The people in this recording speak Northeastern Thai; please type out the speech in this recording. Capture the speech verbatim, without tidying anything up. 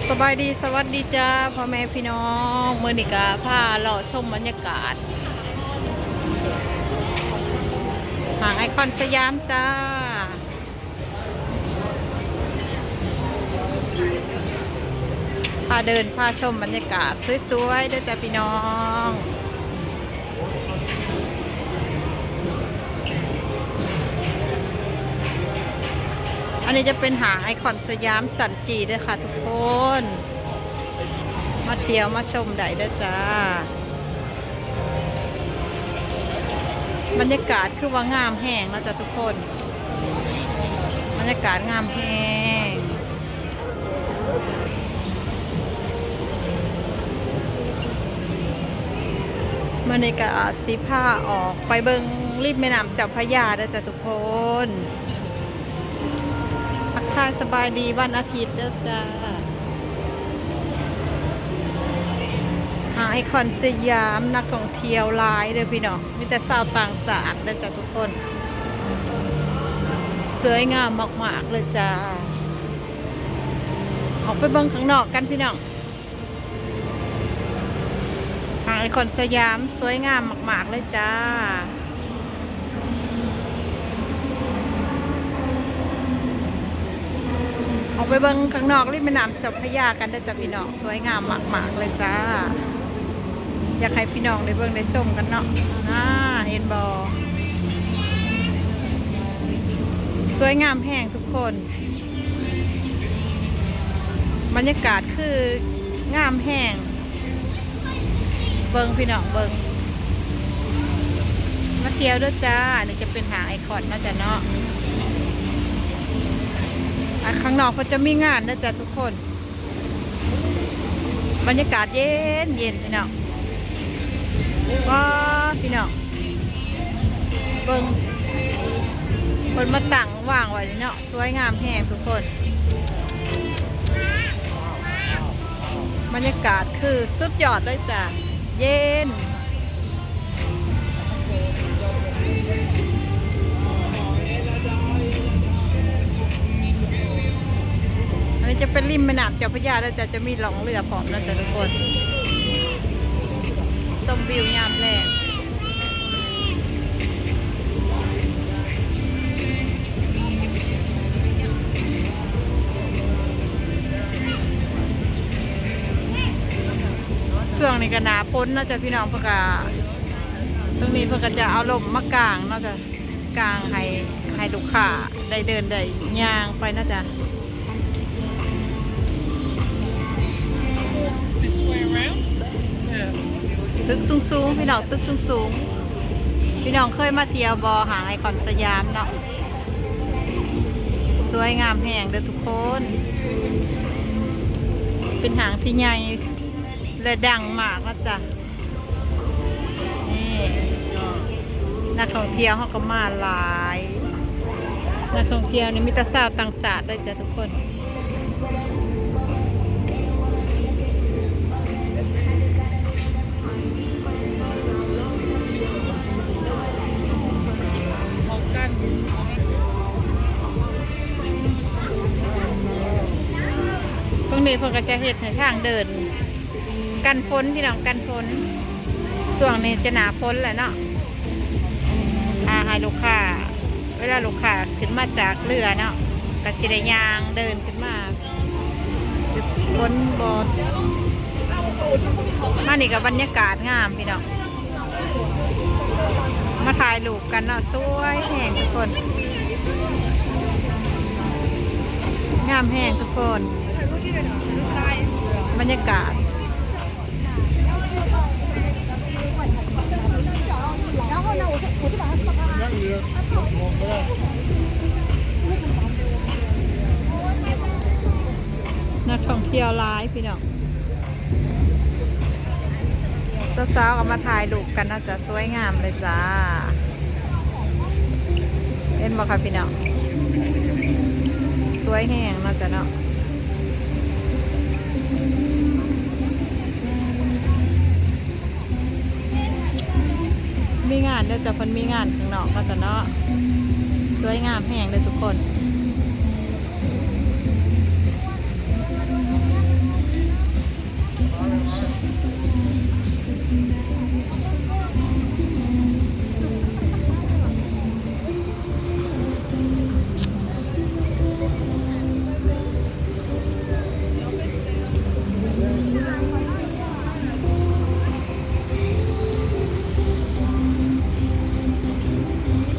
สบายดี สวัสดีจ้า พ่อแม่พี่น้อง มื้อนี้ก็พาเลาะชมบรรยากาศ ห้างไอคอนสยามจ้า พาเดินพาชมบรรยากาศสวยๆเด้อจ้าพี่น้อง อันนี้จะเป็นห้างไอคอนสยามชั้นจีเด้อค่ะทุกคน มาเที่ยวมาชมได้เด้อจ้า บรรยากาศคือว่างามแฮงเนาะจ้ะทุกคน บรรยากาศงามแฮง มื้อนี้ก็สิพาออกไปเบิ่งริมแม่น้ำเจ้าพระยาเด้อจ้ะทุกคน ทักทายสบายดีวันอาทิตย์เด้อจ้า ห้างไอคอนสยาม นักท่องเที่ยวหลายเด้อพี่น้อง มีแต่ชาวต่างชาติเด้อจ้ะทุกคน สวยงามมากๆเลยจ้า ออกไปเบิ่งข้างนอกกันพี่น้อง ห้างไอคอนสยามสวยงามมากๆเลยจ้า ออกไปเบิ่งข้างนอกริมแม่น้ำเจ้าพระยากันเด้อจ้ะพี่น้อง สวยงามมากๆเลยจ้า อยากให้พี่น้องได้เบิ่งได้ชมกันเนาะ อ่า เห็นบ่ สวยงามแฮงทุกคน บรรยากาศคืองามแฮง เบิ่งพี่น้องเบิ่ง มาเที่ยวเด้อจ้า นี่จะเป็นห้างไอคอนเนาะจ้ะเนาะ อ่ะ ข้างนอกเขาจะมีงานเด้อจ้ะทุกคน บรรยากาศเย็นเย็นพี่น้อง ว้า พี่น้อง เบิ่ง เพิ่นมาตั้งวางไว้นี่เนาะ สวยงามแฮงทุกคน บรรยากาศคือสุดยอดเลยจ้ะ เย็น อันนี้จะเป็นริมแม่น้ำเจ้าพระยาแล้วจ้ะ จะมีล่องเรือพร้อมนะจ๊ะทุกคน ชมวิวยามแลง ช่วงนี้ก็หน้าฝนเนาะจ้ะพี่น้อง เพิ่นก็ ช่วงนี้เพิ่นก็จะเอาร่มมากางเนาะจ้ะ กางให้ ให้ลูกค้าได้เดินได้ย่างไปเนาะจ้ะ This way around? Yeah. ตึกสูงๆ พี่น้อง ตึกสูงๆ พี่น้องเคยมาเที่ยวบ่ ห้างไอคอนสยามเนาะ สวยงามแฮงเด้อทุกคน เป็นห้างที่ใหญ่และดังมากนะจ๊ะ นี่ นักท่องเที่ยวเขาก็มาหลาย นักท่องเที่ยวนี่มีแต่ชาวต่างชาติเลยจ้ะทุกคน ตรงนี้เพิ่นก็จะเฮ็ดให้ทางเดิน กันฝนพี่น้อง กันฝน ช่วงนี้จะหน้าฝนแหละเนาะ อ่า ให้ลูกค้า เวลาลูกค้าขึ้นมาจากเรือเนาะ ก็สิได้ย่างเดินขึ้นมา ฝนบ่ มานี่ก็บรรยากาศงามพี่น้อง มาถ่ายรูปกันเนาะ สวยแฮงทุกคน งามแฮงทุกคน บรรยากาศ นักท่องเที่ยวหลายพี่น้อง สาวๆก็มาถ่ายรูปกันนะจ๊ะ สวยงามเลยจ้า เห็นบ่คะพี่น้อง สวยแฮงเนาะจ๊ะเนาะ มีงานเด้อจ้ะ เพิ่นมีงานข้างนอกเนาะจ๊ะเนาะ สวยงามแฮงเลยทุกคน